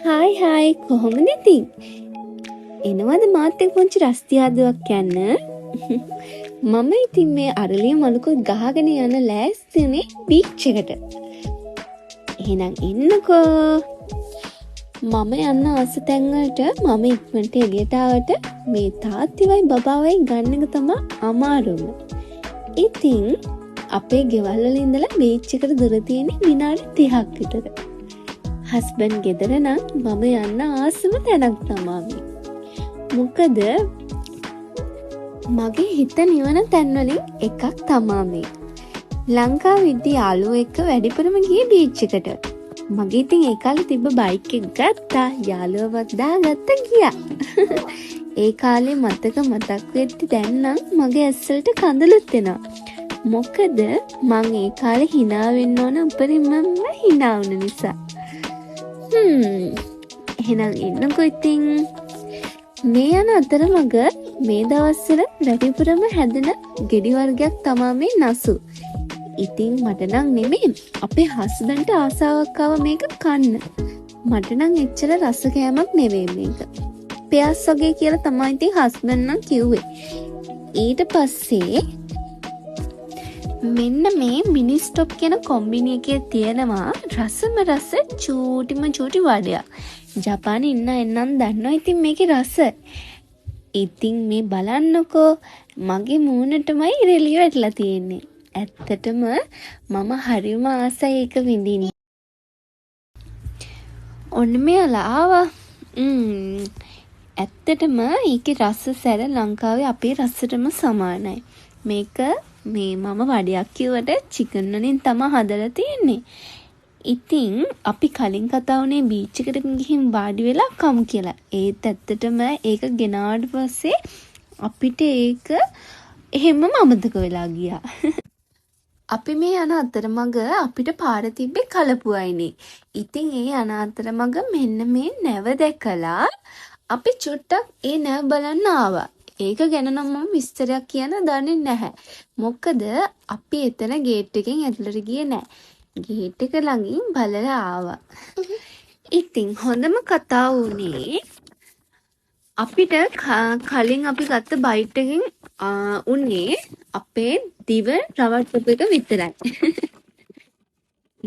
Hi hi, කොහොමද ඉතින්? එනවද මාත් එක්ක පුංචි රස්තියාදුවක් යන්න? මම ඉතින් මේ අරලිය මලකුත් ගහගෙන යන ලෑස්ති වුණේ බීච් එකට. එහෙනම් එන්නකෝ. මම යන්න ආස තැන් වලට මම ඉක්මනට එළියට ආවට මේ තාත්තිවයි බබාවයි ගන්න එක තමා අමාරුම. ඉතින් අපේ ගෙවල් වල ඉඳලා බීච් එකට දුර තියෙන්නේ විනාඩි 30ක් විතර. හස්බන්ඩ් ගෙදර නම් මම යන්න ආසම තැනක් තමා මේ. මොකද මගේ හිත නිවන තැන් වලින් එකක් තමා මේ. ලංකාවෙ ඉද්දි යාළුවෝ එක්ක වැඩිපුරම ගියේ බීච් එකට. මගේ ඉතින් ඒ කාලේ තිබ්බ බයික් එක ගත්තා, යාළුවවත් දාගත්ත ගියා. ඒ කාලේ මතක මතක් වෙද්දි දැන් නම් මගේ ඇස් වලට කඳුළුත් එනවා. මොකද මං ඒ කාලේ හිනා වෙන්න ඕන උපරිමම හිනා වුණ නිසා. එහෙනම් එන්නකෝ ඉතින්. මේ යන අතරමඟ මේ දවස්වල වැඩිපුරම හැදෙන ගෙඩි වර්ගයක් තමා මේ නසු. ඉතින් මට නම් නෙමෙයි, අපේ හස්බන්ඩ්ට ආසාවක් ආවා මේක කන්න. මට නම් එච්චර රස කෑමක් නෙවෙයි මේක. පෙයස් වගේ කියලා තමයි ඉතින් හස්බන්ඩ් නම් කිව්වේ. ඊට පස්සේ මෙන්න මේ මිනි ස්ටොප් කියන කොම්බිනි එකේ තියෙනවා රසම රස චූටිම චූටි වඩයක්. ජපානේ ඉන්න අය නම් දන්නවා ඉතින් මේකේ රස. ඉතින් මේ බලන්නකෝ, මගේ මූණටමයි ඉරෙලිය වැටලා තියෙන්නේ. ඇත්තටම මම හරිම ආසයි ඒක විඳින්න. ඔන්න මෙයාලා ආවා. ඇත්තටම ඒකේ රස සැර ලංකාවේ අපේ රසටම සමානයි. මේක මේ මම වඩයක් කිව්වට චිකන් වලින් තමා හදලා තියෙන්නේ. ඉතින් අපි කලින් කතා වුණේ බීච් එකට ගිහින් වාඩි වෙලා කමු කියලා. ඒත් ඇත්තටම ඒක ගෙනාවට පස්සේ අපිට ඒක එහෙම්ම අමතක වෙලා ගියා. අපි මේ යන අතරමඟ අපිට පාර තිබ්බේ කලපුව අයිනේ. ඉතින් ඒ යන අතරමඟ මෙන්න මේ නැව දැකලා අපි චුට්ටක් ඒ නැව බලන්න ආවා. ඒක ගැන නම් මම විස්තරයක් කියන්න දන්නේ නැහැ. මොකද අපි එතන ගේට් එකෙන් ඇතුළට ගියේ නෑ. ගේට් එක ළඟින් බලලා ආවා. ඉතින් හොඳම කතාව වුණේ අපිට කලින් අපි ගත්ත බයිට් එකෙන් උනේ අපේ දිව රවට්ටපු එක විතරයි.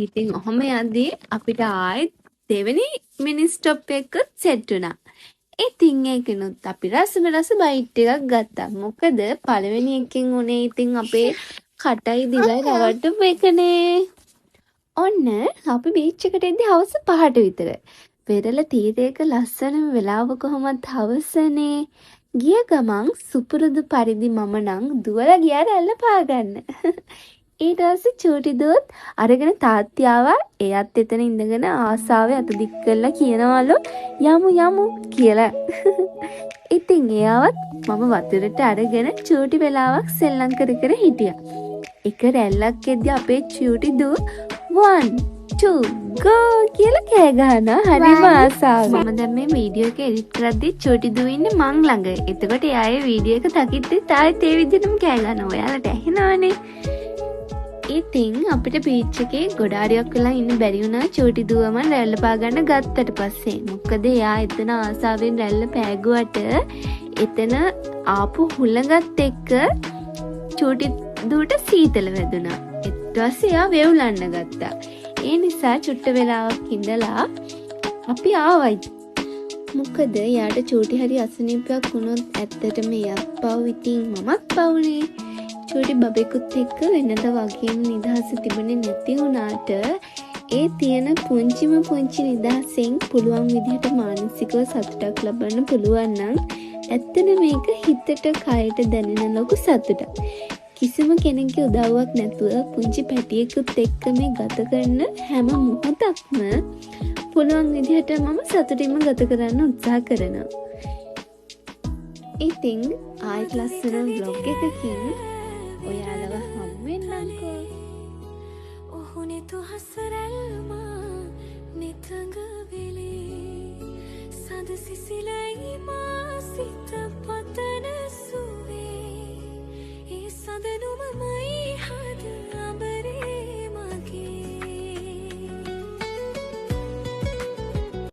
ඉතින් ඔහොම යද්දී අපිට ආයෙත් දෙවෙනි මිනි ස්ටොප් එකත් සෙට් වුණා. ඉතින් ඒකෙනුත් අපි රසම රස බයිට් එකක් ගත්තා. මොකද පළවෙනි එකෙන් උනේ ඉතින් අපේ කටයි දිවයි රවට්ටපු එකනේ. ඔන්න අපි බීච් එකට එද්දි හවස 5ට විතර. වෙරළ තීරයක ලස්සනම වෙලාව කොහොමත් හවසනේ. ගිය ගමන් සුපුරුදු පරිදි මම නම් දුවලා ගියා රැල්ල පාගන්න. ඊට පස්සේ චූටි දුවත් අරගෙන තාත්ති ආවා. එයත් එතන ඉඳගෙන ආසාවේ අත දික් කරලා කියනවලු යමු යමු කියලා. ඉතින් එයාවත් මම වතුරට අරගෙන චූටි වෙලාවක් සෙල්ලම් කර කර හිටියා. එක රැල්ලක් එද්දි අපේ චූටි දුව 1 2 go කියලා කෑ ගහනවා හරිම ආසාවෙන්. මම දැන් මේ වීඩියෝ එක එඩිට් කරද්දි චූටි දුව ඉන්නේ මං ළඟ. එතකොට එයා ඒ වීඩියෝ එක දකිද්දිත් ආයෙත් ඒ විදිහටම කෑ ගහනවා. ඔයාලට ඇහෙනවනේ. ඉතින් අපිට බීච් එකේ ගොඩාරියක් වෙලා ඉන්න බැරි වුණා චූටි දුව මං රැල්ල පාගන්න ගත්තට පස්සේ. මොකද එයා එතන ආසාවෙන් රැල්ල පෑගුවට එතන ආපු හුළඟත් එක්ක චූටි දුවට සීතල වැදුනා. ඊට පස්සේ එයා වෙවුලන්න ගත්තා. ඒ නිසා චුට්ට වෙලාවක් ඉඳලා අපි ආවයි. මොකද එයාට චූටි හරි අසනීපයක් වුණොත් ඇත්තටම එයත් පව්, ඉතින් මමත් පව්නේ. චූටි බබෙකුත් එක්ක වෙනද වගේම නිදහස තිබුණේ නැති වුණාට ඒ තියෙන පුංචිම පුංචි නිදහසෙන් පුළුවන් විදිහට මානසිකව සතුටක් ලබන්න පුළුවන් නම් ඇත්තට මේක හිතට කයට දැනෙන ලොකු සතුටක්. කිසිම කෙනෙක්ගේ උදව්වක් නැතුව පුංචි පැටියෙකුත් එක්ක මේ ගත කරන හැම මොහොතක්ම පුළුවන් විදිහට මම සතුටින්ම ගත කරන්න උත්සාහ කරනවා. ඉතින් ආයෙත් ලස්සන ව්ලොග් එකකින් ඔයාලව හමු වෙන්නම්කෝ. ඔහු නෙතු හසරැල්මා නිතඟ වෙලේ සඳ සිසිලයි මා සිත පතන සුවේ ඒ සඳ නුමමයි.